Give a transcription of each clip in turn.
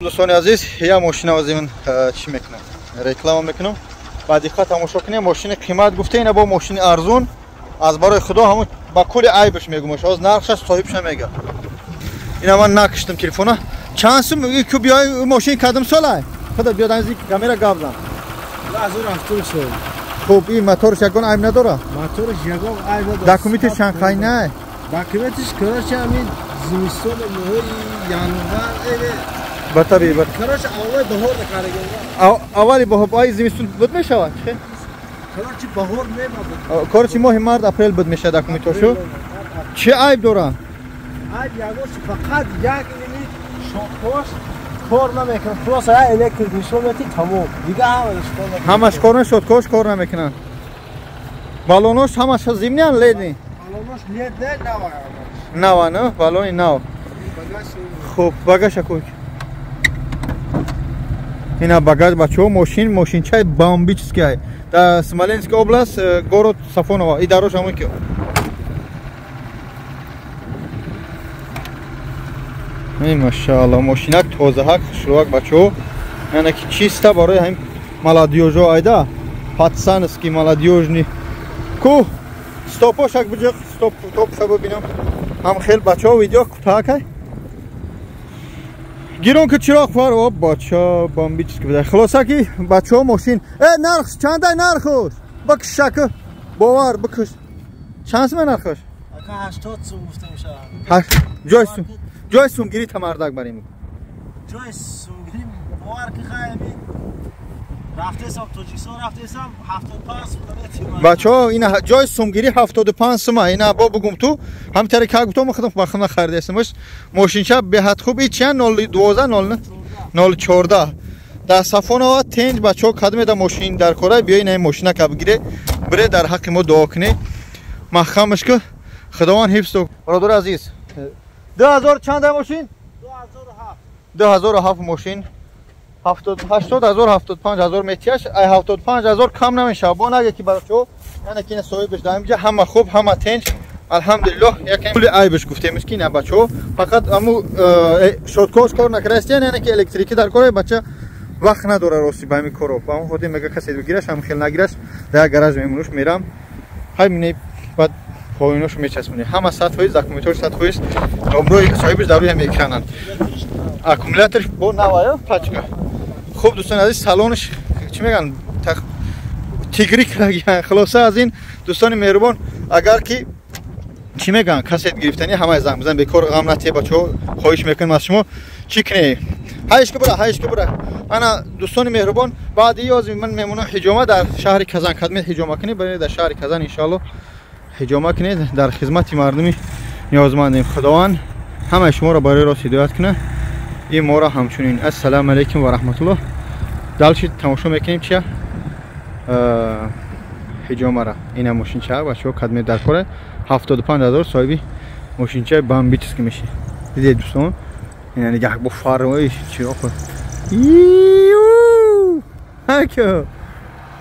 Дӯстони азиз, я мошина озимин чӣ мекунам, реклама мекунам. Ба диққат тамошо кунем. Мошини қимат гуфта, ина бо мошини арзун аз барои худо ҳамун ба кули айбш мегумаш. Ҳоз нархшаш соҳибша мега. Ина ман накиштам телефона. Чанд сум ку биёй, мошин кадом солай? Худо биёд аз камера гап зан. 2007 сол. Хуб, ин моторш ягон айб надора? Моторш ягон айб надора. Документиш чанд қай не? Документиш короче ҳамин зимистон моҳи январ эре ба табиӣ. Короче аввали баҳор накарда. Аввали баҳор, ай зимистон буд мешавад? Чӣ? Короче баҳор нема. Короче моҳи март, апрел буд мешавад документошу. Чӣ айб дора? Айб ягон фақат як иними шохош кор намекунад. Просто як электрик нишон медиҳӣ, тамом. Дига ҳамаш кор намекунад. Ҳамаш кор нашуд, кош кор намекунад. Балонош ҳамаш зимнян ледни? Балонош ледне, нава. Нава, на? Балони нав. Хуб, багаша куй. Ина багаж бачаҳо, мошин, мошинчаи бомбический ай. Дар Смоленский область, город Сафонова. И дарош ҳамон ки. Эй, машаалло, мошинак тозаҳак, хушрӯак бачаҳо. Яъне ки чиста барои ҳамин молодёжо айда. Пацанский молодёжный. Ку стопошак биҷиқ, стоп топша бибинам. Ҳам хел бачаҳо видео кӯтаҳакай. Гирон ки чироқ фар, о бача бомбический буда. Хулоса ки бачаҳо мошин. Э, нарх чандай нархуш? Бикш шаки. Бовар бикш. Чанд сум нархуш? Ака 80 сум гуфта мешавад. Ҷой сум. Ҷой сумгирӣ тамардак барем. Ҷой сумгирӣ бовар ки хайми рафтесам Тоҷикистон, рафтесам 75 сум наметим. Бачаҳо, ина ҷой сумгирӣ 75 сума. Ина бо бугум ту ҳам тари ка гуфтам, худам ба худам харидасимаш. Мошинча беҳад хуб. И чанд 012 0 014 дар Сафонова тенҷ. Бачаҳо, кадоме да мошин дар кора, биёй ина мошина ка бигире, бире дар ҳаққи мо дуо кунӣ. Маҳкамаш ки Худованд ҳифз. Бародари азиз, 2000 чанд мошин? 2007. 2007 мошин. 80 ҳазор, 75 ҳазор метияш, ай 75 ҳазор кам намешавад. Бо наге ки бачаҳо, яъне ки ина соҳибаш дар инҷа ҳама хуб, ҳама тенҷ. Алҳамдулиллоҳ, якам пули айбш гуфтемиш ки ина бачаҳо фақат аму шоткош кор накардаст, яъне ки электрикӣ дар кора, бача вақт надора рости ба ҳамин коро. Ба ҳамон хотир мега касе бигираш, ҳам хел нагираш, дар як гараж мемонуш мерам. Ҳай мине баъд поиношу мечаспонӣ. Ҳама 100%, документош 100%, номрои соҳибаш дар рӯи ҳам экрананд. Аккумуляторш бо навая пачка. Хуб, дӯстони азиз, салонш чӣ мегӯянд, тигри кирагиян. Хулоса аз ин дӯстони меҳрубон, агар ки чӣ мегӯянд, касет гирифтанӣ, ҳамаи занг бизан, бекор ғам натие бачаҳо, хоҳиш мекунем аз шумо. Чӣ кунем? Ҳайш ки бура, ҳайш ки бура. Ана дӯстони меҳрубон, баъди ёзи ман мемонам ҳиҷома дар шаҳри Казан. Кадме ҳиҷома кунед, баред дар шаҳри Казан иншоалло ҳиҷома кунед. Дар хизмати мардуми ниёзмандем. Худованд ҳамаи шуморо барои рост ҳидоят кунад, ин моро ҳамчунин. Ассалому алайкум ва раҳматуллоҳ. Дальше тамошо мекунем чия ҳиҷомара. Ина мошинча бачаҳо, кадме дар кора 75 ҳазор соҳиби мошинчаи бомбический меши. Дидед дӯстон, ина нигаҳ бо фармои чироқ. Ҳако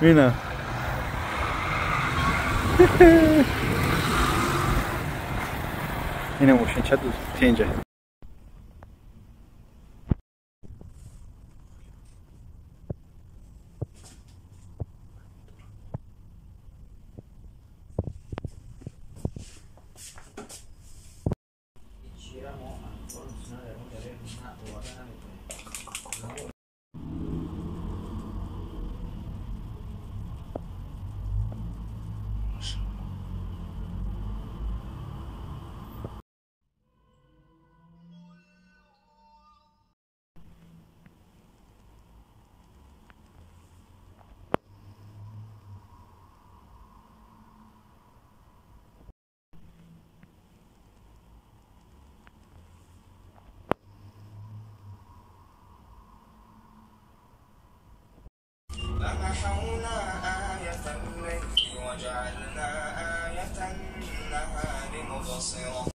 ина ина мошинча тенҷа. فمحونا آية الليل وجعلنا آية النهار مبصرة.